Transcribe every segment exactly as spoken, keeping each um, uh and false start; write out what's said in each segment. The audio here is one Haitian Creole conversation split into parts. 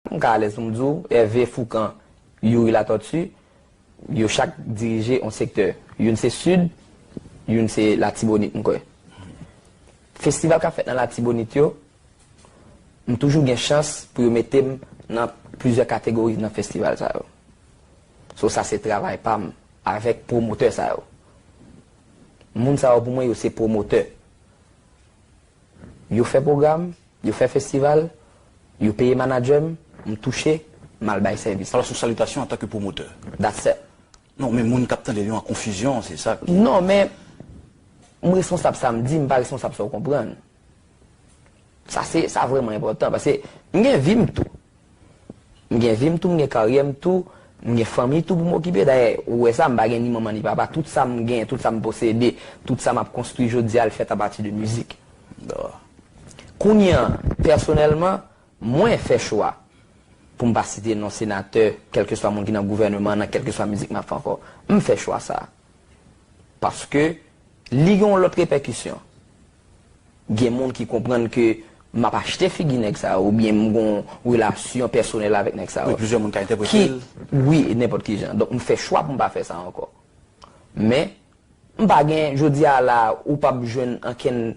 m ka alèz pou m di w, Hervé Fourcand, Youri Latortue, yo chak dirije yon sektè. Youn se Sid, youn se Latibonit, m kwè. Festival k ap fèt nan Latibonit yo, m toujou gen chans pou yo mete m nan plizyè kategori nan festival sa yo. So, sa se travay pa m avèk pwomotè sa yo. Moun sa yo, pou mwen, yo se pwomotè. Yo fè pwogram, yo fè festival, yo peye manadjè m, m touche, m al bay sèvis. Alò, se yon salitasyon antanke pwomotè. That's it. Non, men moun k ap tande l yo an konfizyon, se sa ki... Non, men m responsab sa m di, m pa responsab sa w konprann. Sa se, sa vrèman enpòtan, paske m gen vi m tou. M gen vi m tou, m gen karyè m tou, m gen fanmi tou pou m okipe. Dayè, ou wè sa, m pa gen ni manman ni papa. Tout sa m gen, tout sa m posede, tout sa m ap konstwi jodi a, l fèt apati de mizik. Kounye a, pèsonèlman, mwen fè chwa pou m pa site non senatè, kèlkeswa moun ki nan gouvènman an, nan kèlkeswa mizik m ap fè ankò. M fè chwa sa a. Paske li gen yon lòt repèkisyon. Gen moun ki konprann ke m ap achte figi nèg sa yo, oubyen m gen yon relasyon pèsonèl avèk nèg sa yo. Wi, plizyè moun ka entèprete l. Wi, nenpòt ki jan. Donk, m fè chwa pou m pa fè sa ankò. Men, m pa gen, jodi a la, ou p ap jwenn ankenn,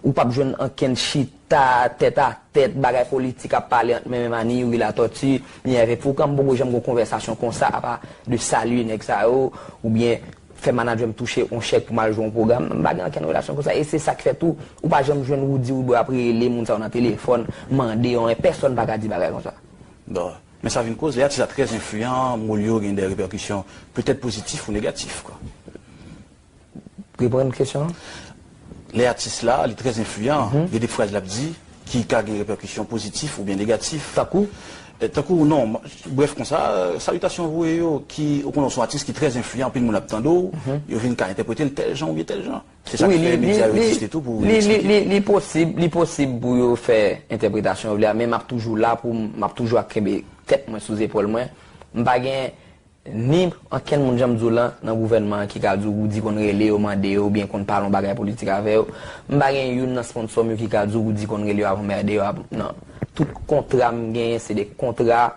ou p ap jwenn ankenn chita, tèt a tèt, bagay politik ap pale ant mwen menm a ni Youri Latortue, ni Hervé Fourcand, m poko janm gen yon konvèsasyon konsa, apa de salye nèg sa yo, oubyen fè manadjè m touche yon chèk pou m al jwe yon pwogram. M pa gen ankenn relasyon konsa. E se sa k fè tou, ou pa janm jwenn Roody Roodboy ap rele moun sa yo nan telefòn, mande yo, pèsonn pa ka di bagay konsa. Bon. Men sa vin koz, lè atis la trè enfliyan, mo l yo gen de repèkisyon petèt pozitif ou negatif, kwa. Reprann kesyon an? Lè atis la, li trè enfliyan, gen de fraz l ap di ki ka gen repèkisyon pozitif oubyen negatif. Tankou? Eh, tankou, non, brèf konsa, eh, salitasyon w voye yo, ki, ou konnen w se yon atis ki trè enfliyan, anpil moun ap tande w, yo vin ka entèprete l tèl jan oubyen tèl jan. Se sa k fè medya yo egziste tou pou eksplike. Li posib, li posib pou yo fè entèpretasyon yo vle a, men m ap toujou la pou m, m ap toujou ap kenbe tèt mwen sou zepòl mwen. M pa gen ni ankenn moun, jan m di w lan, nan gouvènman an ki ka di w Roody konn rele yo, mande yo, oubyen konn pale yon bagay politik avè yo. M pa gen youn nan sponsò m yo ki ka di w Roody konn rele yo ap anmède yo, ap, non. Tout kontra m genyen, se de kontra